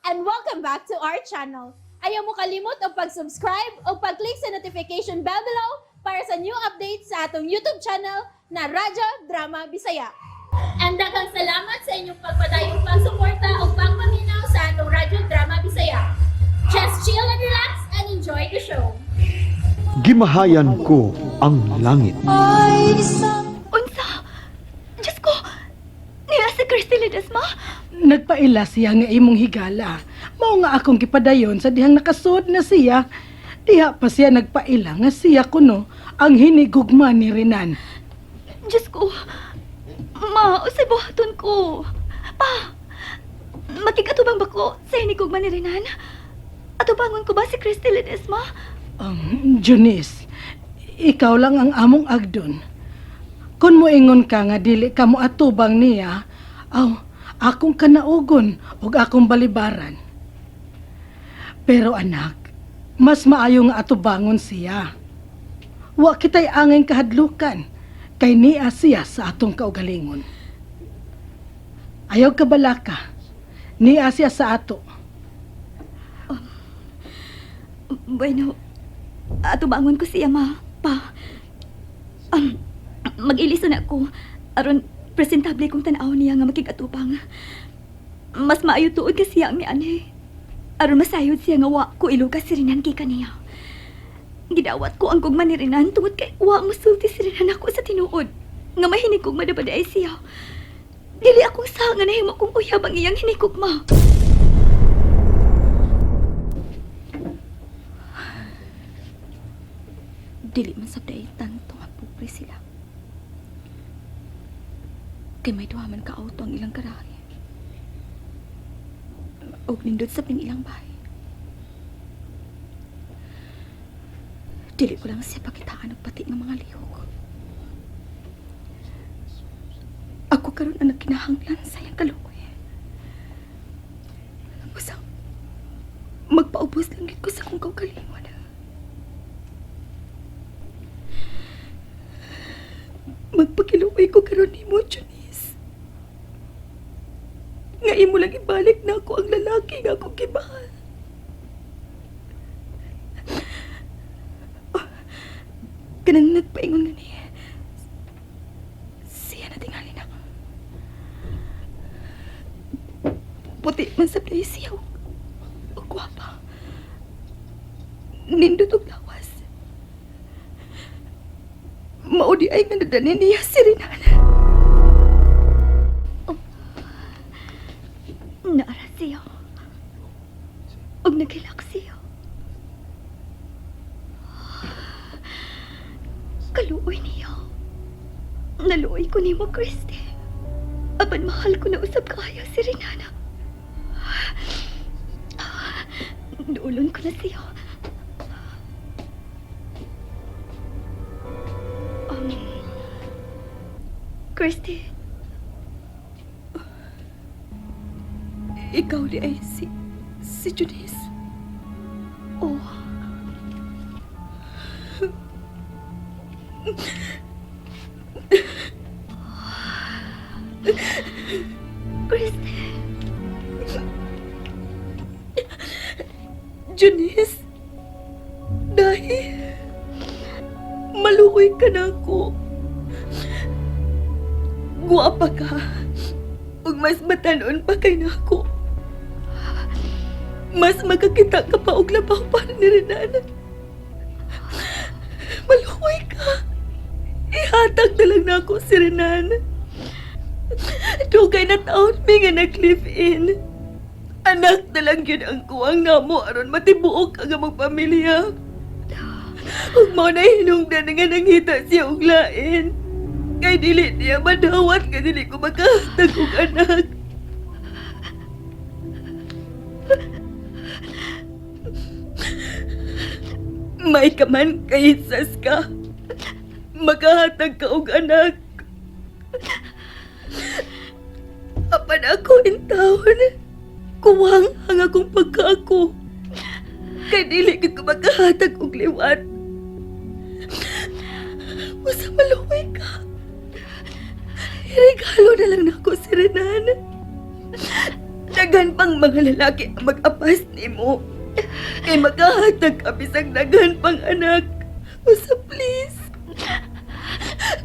And welcome back to our channel. Ayaw mo kalimot og pag-subscribe o pag-click sa notification bell below para sa new updates sa atong YouTube channel na Radyo Drama Bisaya. And daghang salamat sa inyong pagpadayong pagsuporta o pagpaminaw sa atong Radyo Drama Bisaya. Just chill and relax and enjoy the show. Gimahayan ko ang langit. Unsa? Diyos ko! Niya si Christy Ledesma? Nagpaila siya nga imong higala. Mao nga akong gipadayon sa dihang nakasud na siya. Diha pa siya nagpaila nga siya kuno ang hinigugma ni Renan. Diyos ko! Ma, usay buhaton ko. Pa! Makikatubang ba ko sa hinikugma ni Renan? Atubangon ko ba si Christy Ledesma? Junice, ikaw lang ang among agdon. Kung moingon ka nga dili ka mo atubang niya, aw, akong kanaugon ug akong balibaran. Pero anak, mas maayo nga atubangon siya. Wa kita'y angay kahadlukan, kay niya siya sa atong kaugalingon. Ayaw ka balaka, niya siya sa ato. Bueno, atubangon ko siya, ma. Pa. Mag-iliso na ako. Aron, presentable kong tanaw niya nga makikatubang. Mas maayo tuod kasi siya ang niani. Aron masayod siya nga wa ko ilugas si Renan kay kaniya. Gidawat ko ang gugma ni Renan tungod kay wa musulti si Renan ako sa tinuod. Nga mahinikugma na ba ay siya. Dili akong sa nga nahimo kong uyab ang iyang hinikugma. Dili man sa daitan nga pobre sila. Kay may duha man ka auto ang ilang garahe. Og nindot sa ping ilang bahay. Dili ko lang siya pakitaan og pati ng mga lihok. Ako karon ang nagkinahanglan sa iyang kaluoy. Basta, magpaubos lang gid ko sa akong kaugalingon. Magpakiluoy ko karon nimo, Junice. Nga imo lang ibalik na ako ang lalaki nga akong gimahal. Oh, kanang nagpaingon nga niya. Siya na tingali na. Puti man sa play siya. O gwapa. Nindot og lawas. Mao di ay nga nadani niya si Renan. Oh. Naara siya. Og naghilak siya. Kaluoy niya. Naluoy ko nimo, Christy. Apan mahal ko na usab kaayo si Renana. Duolon ko na siya. Christy. Ikaw di ay si Junice. Oh. Christy. Junice. Dahil maluoy ka na ako. Guwapa ka. Ug mas matanon pa kay nako. Mas makakita ka pa og labaw para ni Renan. Maluoy ka. Ihatag na lang nako si Renan. Dugay na taon mi nga nag-live-in. Anak na lang yun ang kuwang namo aron matibuok ang among pamilya. Ug mao na hinungdan nga nangita siya og lain. Kay dili niya madawat nga dili ko makahatag og anak. May ka man kay ka. Makahatag ka og anak. Apan ako intawon. Kuwang ang akong pagkaako. Kay dili gid ko makahatag og liwat. Usa maluoy ka. Regalo na lang nako si Renan. Daghan pang mga lalaki ang mag-apas nimo. Kay makahatag ka bisag daghan pang anak. Usa, please.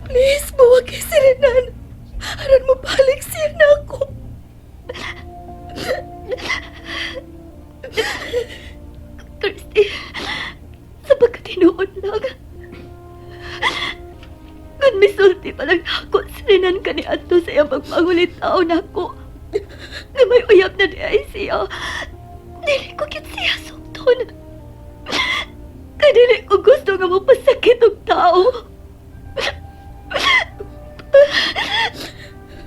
Please, buwag kay si Renan. Aron mo balik siya na ako. Christy, sa pagkatinuod lang. Kung misulti pa lang ako, si Renan ka ni Ato sa iyang pagpangulit tao nako. Nga may uyab na di ay siya. Dili ko kit siya sukton. Kay dili ko gusto nga mapasakit og tao.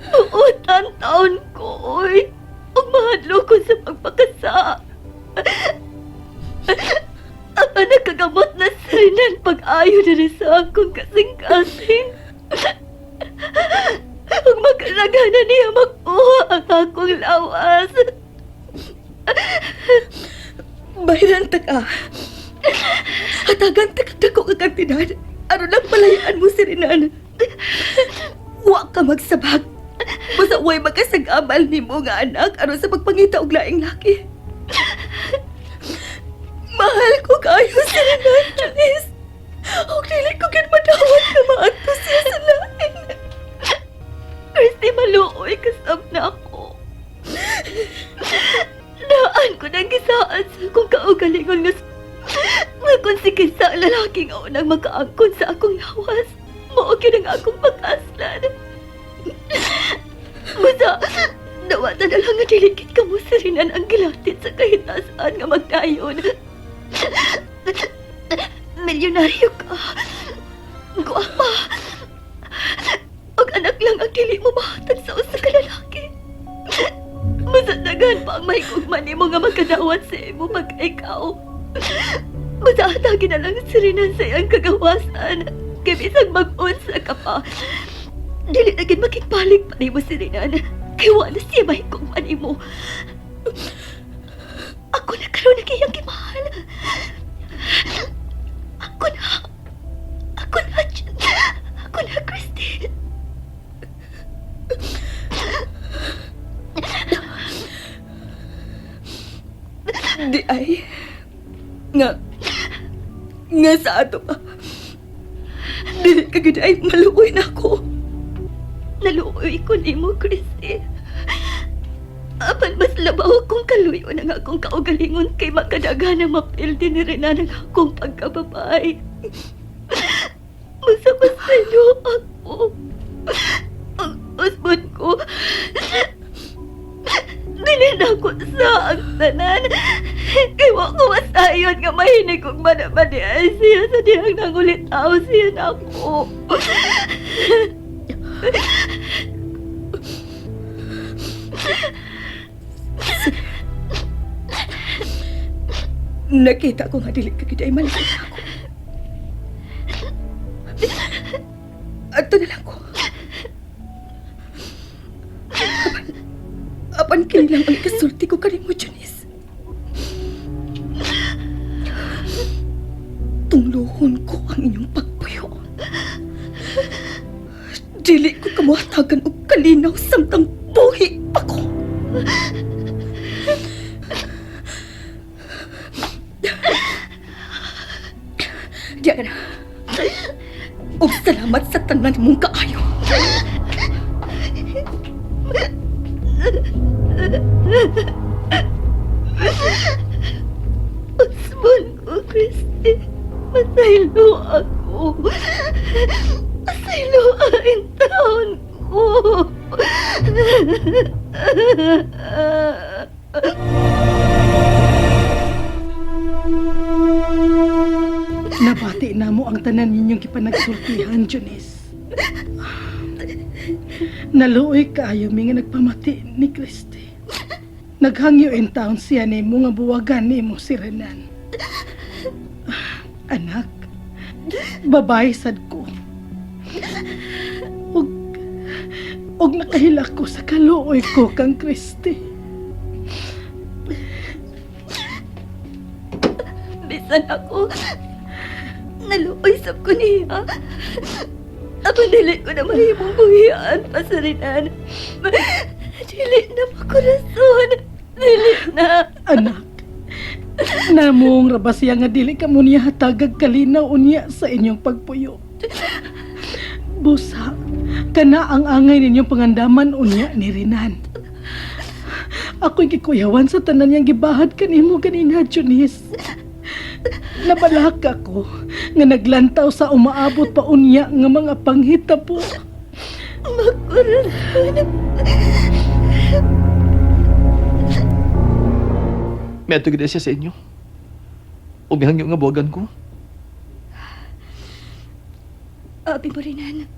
Buotan taon ko, oy. Ug mahadlo ko sa pagpakasa. Ang nakagamot na si Renan pag-ayo na rin sa akong kasing-kasing. Ug magkalagana niya makuha ang akong lawas. Bayran ta ka. Hatagan ta ka dako ka kantidad. Aron lang palayaan mo si Renan. Wa ka magsabag. Basta way makasag-amal nimo nga anak aron sa pagpangita og laing laki. Mahal ko kayo si Renan, Janice. Og dili ko gid madawat na maadto siya sa lain. Christy, maluoy kasab na ako. Naan ko nang gisaan sa akong kaugalingon nga nga kung si kinsa ang lalaki nga unang makaangkon sa akong lawas, mao gyud ang akong pag-aslan. Basta, dawatan na lang nga dilikit ka mo si Renan ang gilatit sa kahitasan nga magdayon. Milyonaryo ka. Guwapa. Og anak lang ang dili mo mahatag sa usa ka lalaki. Masadagan pa ang mahigugma nimo nga magkadawat sa imo pagka ikaw. Basta hatagin na lang si Renan sa iyang kagawasan. Kay bisag mag-unsa ka pa. Dili na gid makigpalig pa nimo si Renan. Kay wala siya mahigugma nimo. Ako na karon nagiyang gimahal. Ako na. Ako na. Ako na, Christy. Di ay. Nga sa ato pa. Dili ka gid ay maluoy na ako. Naluoy ko nimo, Christy. Apan mas labaw kong kaluyo ng akong kaugalingon kay makadaga na mapildi ni Renan ang akong pagkababae. Masapasalo ako. Ang husband ko, dili na ako sa ang tanan. Kay wa ko masayon nga mahinig kong manamani ay siya sa dihang nangulitaw siya na ako. Nakita ko nga dili ka gid ay malikot ako. Ato na lang ko. Apan kini lang ang kasulti ko kanimo, Janice. Tungluhon ko ang inyong pagpuyo. Dili ko kamuhatagan og kalinaw samtang buhi pa ko. Diya ka na. Og salamat sa tanan mong kaayo. Husband ko, Christy. Masaylo ako. Masaylo ang taon ko. Nabati na mo ang tanan ninyong gipanagsultihan, Janice. Naluoy kaayo mi nga nagpamati ni Christy. Naghangyo in town siya nimo nga buwagan nimo si Renan. Anak, babae sad ko. Og nakahila ko sa kaluoy ko kang Christy. Bisan ako, naluoy sab ko niya. Ako dili ko na mahimong buhian pa sa Renan. Dili na makurason. na. Anak, namong ra ba siya nga dili ka mo niya hatagag kalinaw unya sa inyong pagpuyo. Busa, kana ang angay ninyong pangandaman unya ni Renan. Ako'y gikuyawan sa tanan niyang gibahad kanimo ganina, Junice. Nabalaka ko nga naglantaw sa umaabot pa unya nga mga panghitabo. Makurasyon. May ato gid siya sa inyo. O mihangyo nga buwagan ko. Abi mo, Renan.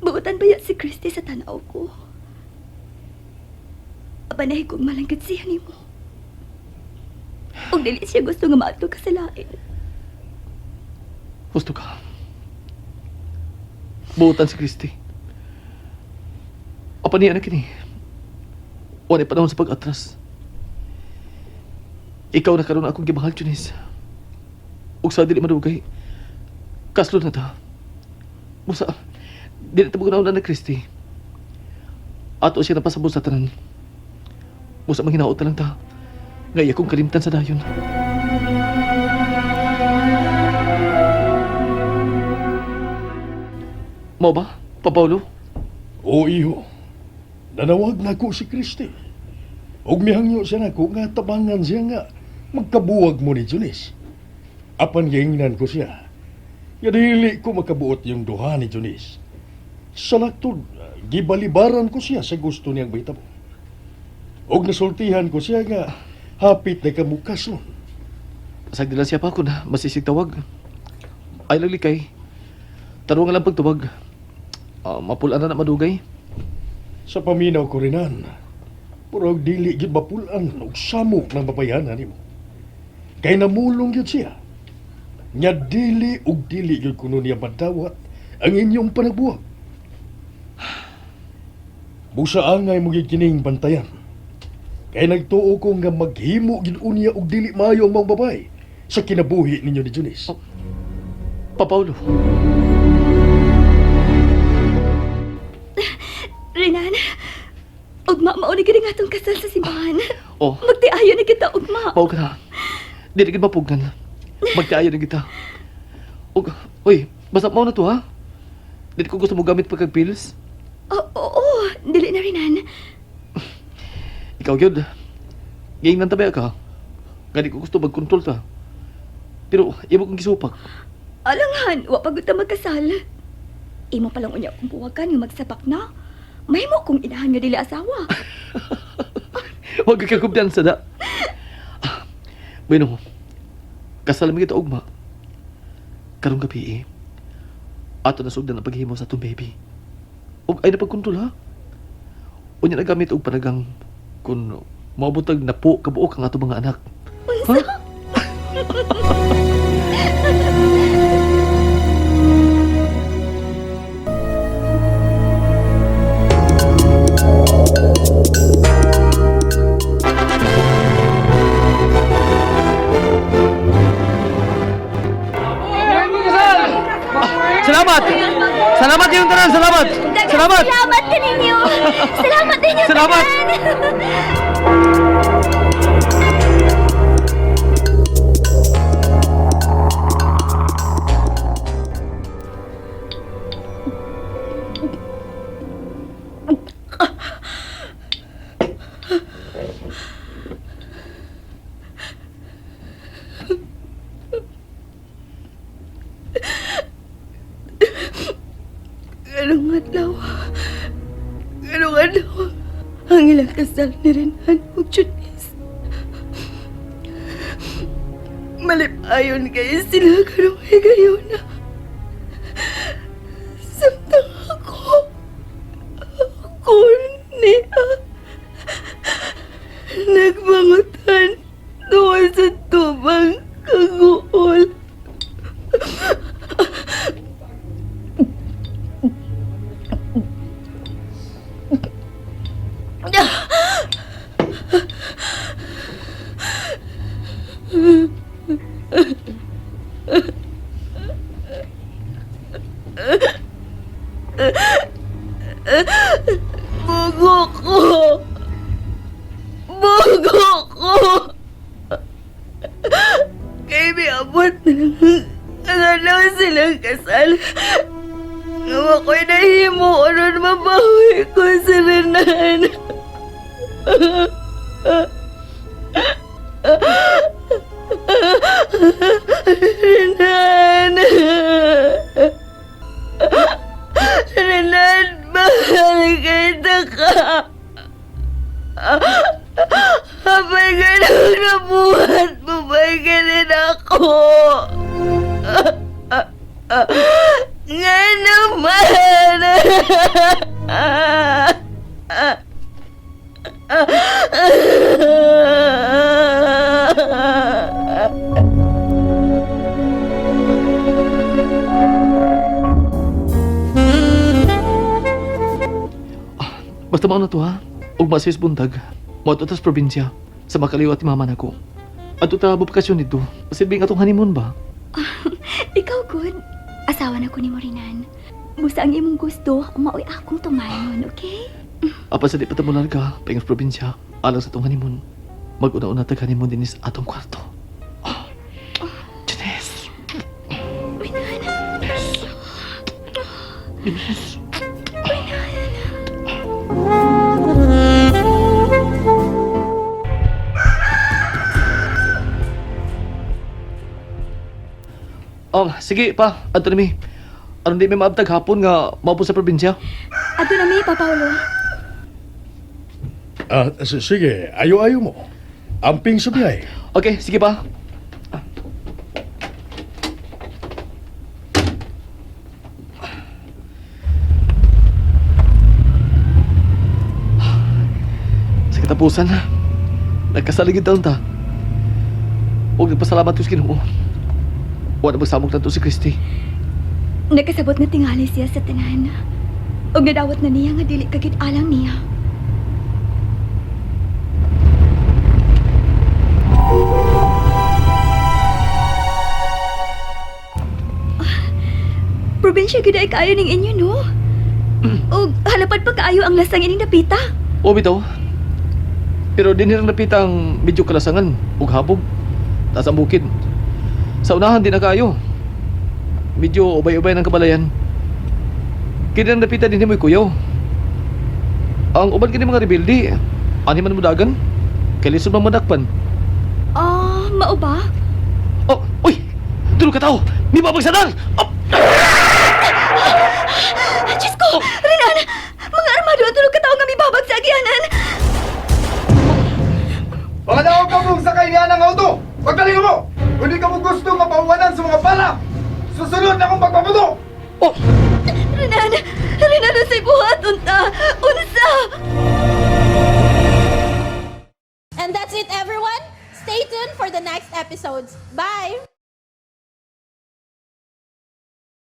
Buotan ba ya si Christy sa tanaw ko? Aba kong malangkit siya nimo. Ug dili siya gusto nga maadto ka sa lain. Gusto ka. Buotan si Christy. Apan niya na kini. Wala panahon sa pag-atras. Ikaw na karon akong gimahal, Junice. Ug sa dili madugay. Kaslo na ta. Busa, dili ta mo na Christy. Ato siya napasabot sa tanan. Busa manghinaot na lang ta. Nga iya kong kalimtan sa dayon. Mao ba, Pa Paulo? O iho, nanawag nako si Kristi. Ug mihangyo siya nako nga tabangan siya nga magkabuwag mo ni Junis. Apan giingnan ko siya. Nga dili ko makabuot yung duha ni Junis. Sa laktod, gibalibaran ko siya sa gusto niyang bahitabo. Og nasultihan ko siya nga hapit na kamukas nun. Pasag nila siya pa ako na masisig tawag. Ay lang likay. Tarungan lang pagtubag. Mapulaan na na madugay. Sa paminaw ko rinan, purog dili gyud mapulan og samok ng babayanan nimo. Kay namulong gyud siya. Nya dili og dili gyud kuno niya madawat ang inyong panagbuwag. Busa angay mo gyud kining bantayan. Kay nagtuo ko nga maghimo gyud unya og dili maayo ang mga babay sa kinabuhi ninyo ni Junis. Pa Paulo. Renan, ugma mao ni gid ang atong kasal sa simbahan. Oh, Magtiayo na kita ugma. mao ka na. Dili gid mapugnan. Magkaayo na kita. Og, uy, basta mao na to ha. Dili ko gusto mo gamit pagkag pills. Oo, oo, dili na Renan. Ikaw gyud. Giingnan ta ba ka? Gani ko gusto magkontrol ta. Pero imo kong gisupak. Alangan, wa pa gud ta magkasal. Imo pa lang unya akong buwagan nga magsapak na. Mahimo kong inahan nga dili asawa. Huwag ka kumpiyansa da. Ah, bueno, kasal mo kita ugma. Karong gabi eh. Ato na sugdan ang paghimo sa atong baby. Ug ay napagkontrol ha. Unya nagamit og panagang kun maabotag na po kabuok ang atong mga anak. Ha? Salamat! Salamat yung tanan, salamat! Salamat! Salamat kaninyo. Salamat ninyo Salamat! tanan. Ganong adlaw. Ganong adlaw. Ang ilang kasal ni Renan ug Junice. Malipayon kayo sila karong higayon na. Samtang ako, ako niya, nagmangutan doon sa tubang kaguol. Bugo ko! Bugo! kasal. Nga ako'y nahimo aron mabawi ko si Renan. Renan! Renan, mahal kita ka. Habang ganun nabuhat mo ba ganun ako? Nga naman! Basta mao na to ha. Ug masis buntag. Moadto tas probinsya sa makaliwat ni mama nako. Adto ta bukasyon nito. Silbing atong honeymoon ba? Ikaw, good. Asawa na ko ni Morinan. Busa ang imong gusto, maoy akong tumayon, okay? Apan sa di pa ta molarga, paingon sa probinsya, alang sa atong honeymoon. Mag-una-una tag honeymoon dinis atong kwarto. Ah. Janice. Renan! Janice. Oh, sige pa, adto na mi. Aron di mi maabtag hapon nga maupod sa probinsya. Ato na mi, Pa Paolo. Ah, sige, ayo-ayo mo. Amping sa biyahe. Okay, sige pa. Sa katapusan, nagkasaligid taon ta. Huwag nagpasalamat ko sa Ginoo. Huwag na magsamok na to si Christy. Nakasabot na tingali siya sa tanan. Ug nadawat na niya nga dili kagid alang niya. Ah, probinsya gid ay kaayo ning inyo, no? Ug halapad pa kaayo ang lasang ining dapita. O bitaw. Pero din nilang napita ang medyo kalasangan ug habog. Taas ang bukid. Sa unahan di na kayo. Medyo ubay-ubay ng kabalayan. Kini ang napita din mo'y kuyaw. Ang uban kini mga rebelde, ani man mo dagan. Kay lisod man madakpan. Ah, mao ba? Oh, uy! Tulo ka tao! May babagsanan! Oh! Diyos ko! Renan! Mga armado ang tulog katawo nga mibabag sa agianan! Mga daw ka mong sakay niya ng auto! Pagdaling mo! Hindi ka mo gusto mapawanan sa mga bala! Susunod na akong pagpaputok! Oh! Renan! Renan, unsay buhaton ta? Unsa? And that's it, everyone. Stay tuned for the next episodes. Bye!